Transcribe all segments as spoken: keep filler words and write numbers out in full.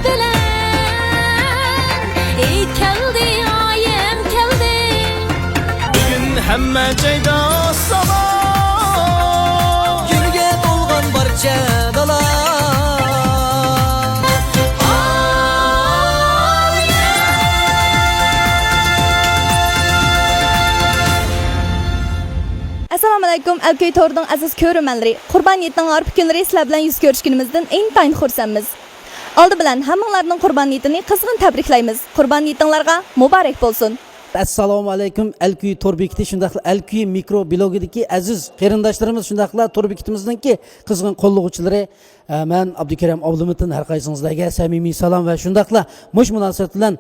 بىلەن، ئېي، كەلدى، ئايەم كەلدى. بۈگۈن ھەممە جايدا سالا، گۈلگە تولغان بارچە دالا. ئەسسالامۇئەلەيكۇم، ئەلكۈي تورىنىڭ ئەزىز كۆرۈرمەنلىرى. قۇربان ھېيتنىڭ ھارپا كۈنلىرى سىلەر بىلەن يۈز كۆرۈشكىنىمىزدىن ئىنتايىن خۇرسەنمىز. ئالدى بىلەن ھەممىڭلارنىڭ قۇربان ھېيتىنى قىزغىن تەبرىكلەيمىز. قۇربان ھېيتىڭلارغا مۇبارەك بولسۇن! ئەسسالامۇئەلەيكۇم، ئەلكۈي تور بېكىتى شۇنداقلا ئەلكۈي مىكرو بىلوگىدىكى ئەزىز قېرىنداشلىرىمىز، شۇنداقلا تور بېكىتىمىزنىڭكى قىزغىن قوللىغۇچىلىرى، ئە، مەن ئابدۇكېرىم ئابلىمىتىن ھەر قايسىڭىزلارغا سەمىمىي سالام ۋە شۇنداقلا مۇشۇ مۇناسىۋەت بىلەن،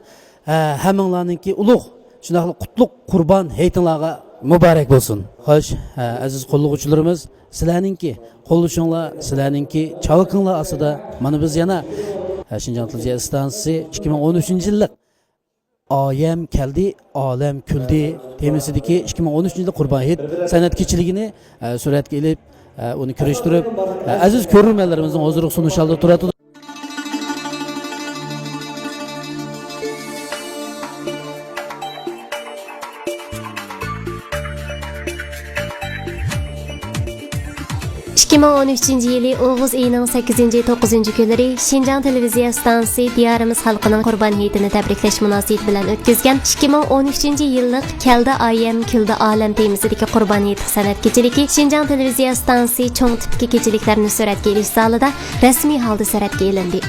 ئە، ھەممىڭلارنىڭكى ئۇلۇغ، شۇنداقلا قۇتلۇق قۇربان ھېيتىڭلارغا مۇبارەك بولسۇن. خوش، ئە، ئەزىز قوللىغۇچىلىرىمىز، سىلەرنىڭكى قوللىشىڭلار، سىلەرنىڭكى چاۋىكىڭلار ئاستىدا مانا بىز يەنە، ئە، شىنجاڭ تېلېۋىزىيە ئىستانسىسى ئىككى مىڭ ئون ئۈچىنچى يىللىق ئايەم كەلدى، ئالەم كۈلدى تېمىسىدىكى ئىككى مىڭ ئون ئۈچىنچى يىللىق قۇربان ھېيت سەنئەت كېچىلىكىنى، ئە، سۈرەتكە ئېلىپ، ئە، ئۇنى كۆرۈشتۈرۈپ، ئە، ئەزىز كۆرۈرمەنلىرىمىزنىڭ ھۇزۇرىغا سۇنۇش ھالدا تۇرۇۋاتىدۇ. ئىككى مىڭ ئون ئۈچىنچى يىلى ئوغۇز ئېيىنىڭ سەككىزىنچى، توققۇزىنچى كۈنلىرى شىنجاڭ تېلېۋىزىيە ئىستانسىسى دىيارىمىز خەلقىنىڭ قۇربان ھېيتىنى تەبرىكلەش مۇناسىۋىتى بىلەن ئۆتكۈزگەن ئىككى مىڭ ئون ئۈچىنچى يىللىق كەلدى ئايەم، كۈلدى ئالەم تېمىسىدىكى قۇربان ھېيتلىق سەنئەت كېچىلىكى شىنجاڭ تېلېۋىزىيە ئىستانسىسى چوڭ تىپتىكى كېچىلىكلەرنى سۈرەتكە ئېلىش زالىدا رەسمىي ھالدا سۈرەتكە ئېلىندى.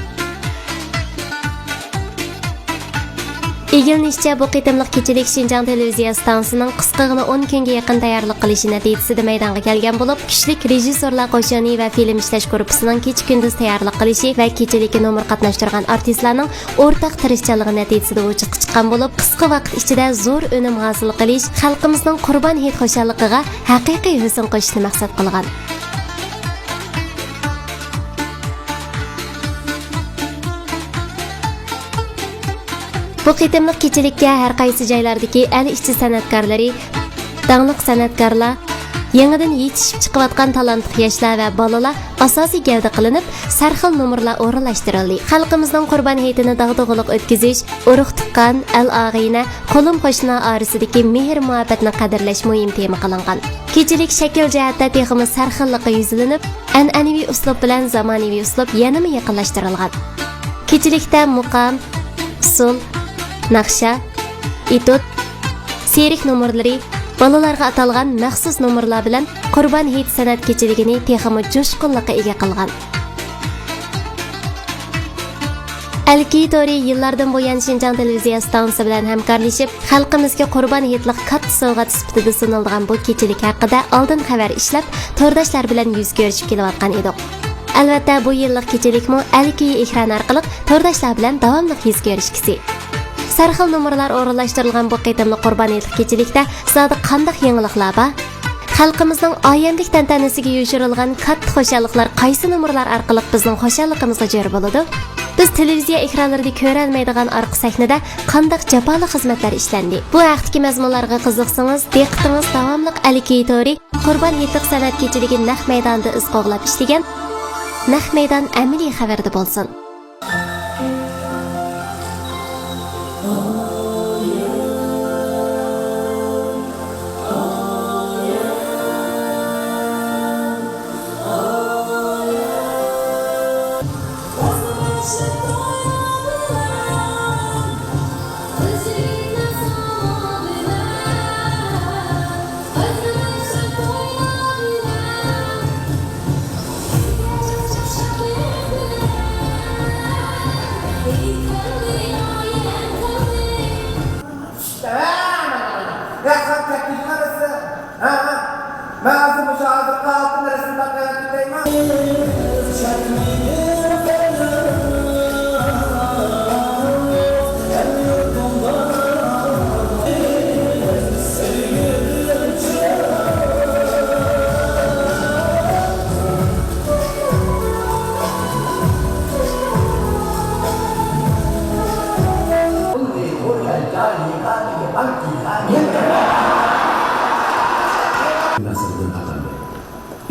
ئىگىلىنىشىچە، بۇ قېتىملىق كېچىلىك شىنجاڭ تېلېۋىزىيە ئىستانسىسىنىڭ قىسقىغىنا ئون كۈنگە يېقىن تەييارلىق قىلىشى نەتىجىسىدە مەيدانغا كەلگەن بولۇپ، كۈچلۈك رېژىسسورلار قوشۇنى ۋە فىلىم ئىشلەش گۇرۇپپىسىنىڭ كېچە-كۈندۈز تەييارلىق قىلىشى ۋە كېچىلىككە نومۇر قاتناشتۇرغان ئارتىسلارنىڭ ئورتاق تىرىشچانلىقى نەتىجىسىدە ۋۇجۇدقا چىققان بولۇپ، قىسقا ۋاقىت ئىچىدە زور ئۈنۈم ھاسىل قىلىش خەلقىمىزنىڭ قۇربان ھېيت خۇشاللىقىغا ھەقىقىي ھۆسن قوشۇشنى مەقسەت قىلغان. بۇ قېتىملىق كېچىلىككە ھەر قايسى جايلاردىكى ئەل ئىچى سەنئەتكارلىرى، داڭلىق سەنئەتكارلار، يېڭىدىن يېتىشىپ چىقىۋاتقان تالانتلىق ياشلار ۋە بالىلار ئاساسىي گەۋدە قىلىنىپ، سەرخىل نومۇرلار ئورۇنلاشتۇرۇلدى. خەلقىمىزنىڭ قۇربان ھېيتىنى داغدۇغىلىق ئۆتكۈزۈش، ئۇرۇق-تۇغقان، ئەل-ئاغىنە، قولۇم-قوشنا ئارىسىدىكى مېھىر-مۇھەببەتنى قەدىرلەش مۇھىم تېما قىلىنغان. كېچىلىك شەكىل جەھەتتە تېخىمۇ سەرخىللىققا يۈزلىنىپ، ئەنئەنىۋى ئۇسلۇب بىلەن زامانىۋى ئۇسلۇب يەنىمۇ يېقىنلاشتۇرۇلغان. كېچىلىكتە مۇقام، ئۇسسۇل، ناخشا، ئېتۇت، سېرك نومۇرلىرى، بالىلارغا ئاتالغان مەخسۇس نومۇرلار بىلەن قۇربان ھېيت سەنئەت كېچىلىكىنى تېخىمۇ جۇشقۇنلۇققا ئىگە قىلغان. ئەلكىي تورى يىللاردىن بۇيان شىنجاڭ تېلېۋىزىيە ئىستانسىسى بىلەن ھەمكارلىشىپ، خەلقىمىزگە قۇربان ھېيتلىق كاتتا سوۋغات سۈپىتىدە سۇنۇلىدىغان بۇ كېچىلىك ھەققىدە ئالدىن خەۋەر ئىشلەپ، تورداشلار بىلەن يۈز كۆرۈشۈپ كېلىۋاتقان ئىدۇق. ئەلۋەتتە، بۇ يىللىق كېچىلىكمۇ ئەلكىي ئېكران ئارقىلىق تورداشلار بىلەن داۋاملىق يۈز كۆرۈشكۈسى. سەرخىل نومۇرلار ئورۇنلاشتۇرۇلغان بۇ قېتىملىق قۇربان ھېيتلىق كېچىلىكتە زادى قانداق يېڭىلىقلار بار؟ خەلقىمىزنىڭ ئايەملىك تەنتەنىسىگە يوشۇرۇلغان كاتتا خۇشاللىقلار قايسى نومۇرلار ئارقىلىق بىزنىڭ خۇشاللىقىمىزغا جور بولىدۇ؟ بىز تېلېۋىزىيە ئېكرانلىرىدا كۆرەلمەيدىغان ئارقا سەھنىدە قانداق جاپالىق خىزمەتلەر ئىشلەندى؟ بۇ ھەقتىكى مەزمۇنلارغا قىزىقسىڭىز، دىققىتىڭىز داۋاملىق ئەلكىي تورى قۇربان ھېيتلىق سەنئەت كېچىلىكى نەق مەيدانىدا ئىز قوغلاپ ئىشلىگەن نەق مەيدان ئەمەلىي خەۋىرىدە بولسۇن. يا خان تەكلىپ قىلىسىز. ھە، ھە. مەن ھازىر مۇشۇ ھازىرقى ھالىتىمنى رەسىمدە قويۇپ كېتەيمۇ؟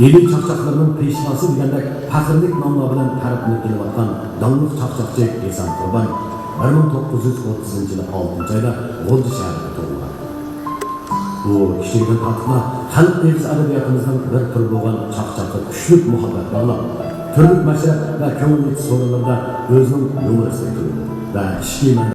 ئىلى چاقچاقلىرىنىڭ پېشۋاسى دېگەندەك پەخىرلىك ناملار بىلەن تەرىپلىنىپ كېلىۋاتقان داڭلىق چاقچاقچى ھېسان قۇربان بىر مىڭ توققۇز يۈز ئوتتۇزىنچى يىلى ئالتىنچى ئايدا غۇلجا شەھىرىدە تۇغۇلغان. ئۇ كىچىكىدىن تارتىپلا خەلق ئېغىز ئەدەبىياتىمىزنىڭ بىر تۈرى بولغان چاقچاققا كۈچلۈك مۇھەببەت باغلاپ، تۈرلۈك مەشرەپ ۋە كۆڭۈل ئېچىش سورۇنلىرىدا ئۆزىنىڭ نومۇرىسىنى كۆرىدۇ ۋە ئىچكى